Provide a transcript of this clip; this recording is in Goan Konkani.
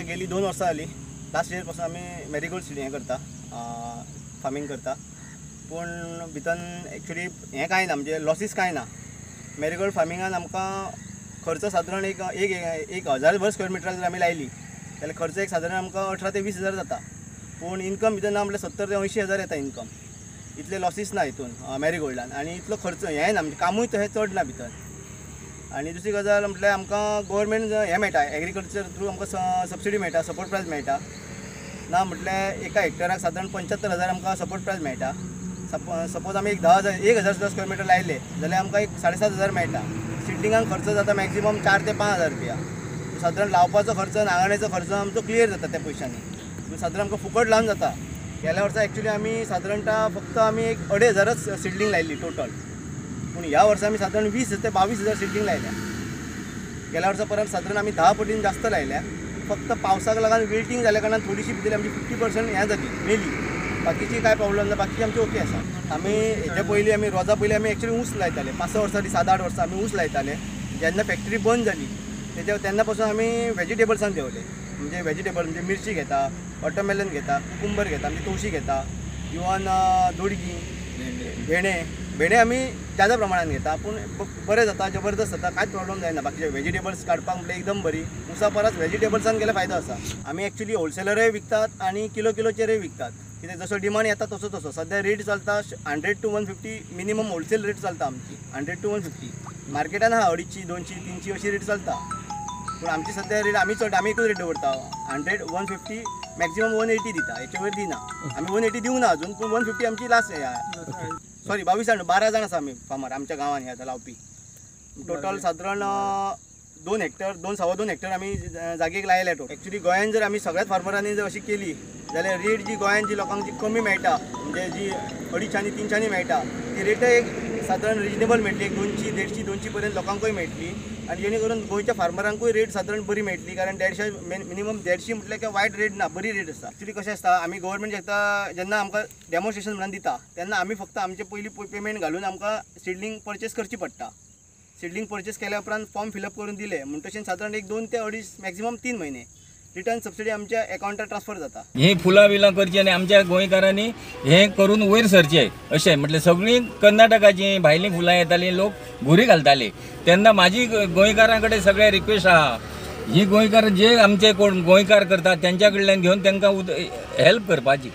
आतां गेली 2 वर्सां जाली. लास्ट इयर पासून आमी मॅरीगोल्ड सीड हें करता, फार्मींग करता. पूण भितर एक्चुली हें कांय ना, म्हणजे लॉसीस कांय ना. मॅरीगोल्ड फार्मिंगान आमकां खर्च सादारण एक एक 1000 भर स्क्वेअर मिटराक जर आमी लायली जाल्यार खर्च एक सादारण आमकां 18 ते 20 हजार जाता. पूण इनकम भितर ना म्हटल्यार 70 ते 80 हजार येता इनकम. इतले लॉसीस ना हितून मॅरीगोल्डान आनी इतलो खर्च हें ना, म्हणजे कामूय तशें चड ना भितर. आनी दुसरी गजाल म्हटल्यार आमकां गोवोरमेंट हें मेळटा, एग्रीकल्चर थ्रू आमकां सबसिडी मेळटा, सपोर्ट प्रायस मेळटा. ना म्हटल्यार एका हेक्टराक सादारण 75,000 आमकां सपोर्ट प्रायस मेळटा. सपोज आमी एक 10,000 1,000 सुद्दां स्क्वेअर मिटर लायले जाल्यार आमकां एक 7,500 मेळटा. सिडलिंगाक खर्च जाता मॅक्सिमम 4 ते 5 हजार रुपया. सादारण लावपाचो खर्च, नांगरणेचो खर्च आमचो क्लियर जाता त्या पयशांनी. सादारण आमकां फुकट लावन जाता. गेल्या वर्सा एक्चुली आमी सादारणता फक्त आमी एक 2,500 सिडलिंग लायली टोटल. पूण ह्या वर्सा आमी सादारण 20 ते 22 हजार सिडलिंग लायल्या. गेल्या वर्सा परत सादारण आमी 10 पटीन जास्त लायल्या. फक्त पावसाक लागून विल्टींग जाल्या कारणान थोडीशी भितर आमची 50% हें जाली, मेली. बाकीची कांय प्रॉब्लम ना, बाकीची आमची ओके आसा. आमी हेच्या पयलीं आमी रोजा पयलीं आमी एक्चुली ऊस लायताले. 5-6 वर्सां 7-8 वर्सां आमी ऊस लायताले. जेन्ना फॅक्टरी बंद जाली तेच्या तेन्ना पासून आमी वेजिटेबल्सान देंवले. म्हणजे वेजिटेबल म्हणजे मिरची घेता, वॉटरमेलन घेता, कुकुंबर घेता, म्हणजे तवशी घेता, इवन दोडगी, भेंडे. भेंडे आमी जादा प्रमाणान घेता, पूण बरें जाता, जबरदस्त जाता, कांयच प्रॉब्लम जायना. बाकीचे वेजिटेबल्स काडपाक म्हटल्यार एकदम बरी. ऊसा परस वेजिटेबल्सान गेल्यार फायदो आसा. आमी एक्चुली होलसेलरूय विकतात आनी किलो किलोचेरूय विकतात. कित्याक जसो डिमांड येता तसो तसो. सद्या रेट चलता 100 to 150 minimum wholesale rate चलता आमची, 100 to 150. मार्केटान आहा 250, 200, 300 अशी रेट चलता. पूण आमची सद्या रेट आमी चड, आमी एकूच रेट दवरता 100, 150, मॅक्सिमम 180 दिता. हेचे वयर दिना आमी. 180 दिवना अजून, पूण 150 आमची लास्ट. सॉरी 22 जाण, 12 जाण आसा आमी फार्मर आमच्या गांवांत हे आतां लावपी. टोटल सादारण 2 हेक्टर, 2-2.25 हेक्टर आमी जागेक लायल्या टोटल. एक्चुली गोंयान जर आमी सगळ्याच फार्मरांनी जर अशी केली जाल्यार रेट जी गोंयान जी लोकांक जी कमी मेळटा, म्हणजे जी 250 300 मेळटा, ती रेट एक सादारण रिजनेबल मेळटली. एक 200, 150, 200 पर्यंत लोकांकूय मेळटली. आनी जेणे करून गोंयच्या फार्मरांकूय रेट सादारण बरी मेळटली. कारण 150 मिनिमम 150 म्हटल्यार काय वायट रेट ना, बरी रेट आसा. एक्चुली कशें आसता, आमी गव्हर्मेंट जेन्ना जेन्ना आमकां डेमॉन्स्ट्रेशन म्हणून दिता तेन्ना आमी फक्त आमचे पयलीं पेमेंट घालून आमकां सिडलिंग परचेस करची पडटा. सिडलिंग परचेस केल्या उपरांत फॉर्म फिलअप करून दिले म्हणटकीर सादारण एक 2 ते 2.5 मॅक्सिमम 3 म्हयने रिटर्न सबसिडी आमच्या अकाउंटार ट्रान्सफर जाता. ही फुलां बिलां करची आनी आमच्या गोंयकारांनी हें करून वयर सरचें अशें म्हटल्यार सगळीं कर्नाटकाचीं भायलीं फुलां येतालीं, लोक घुरी घालताले. तेन्ना म्हाजी गोंयकारां कडेन सगळें रिक्वेस्ट आहा, ही गोंयकार जे आमचे कोण गोंयकार करतात तेंच्या कडल्यान घेवन तांकां हेल्प करपाची.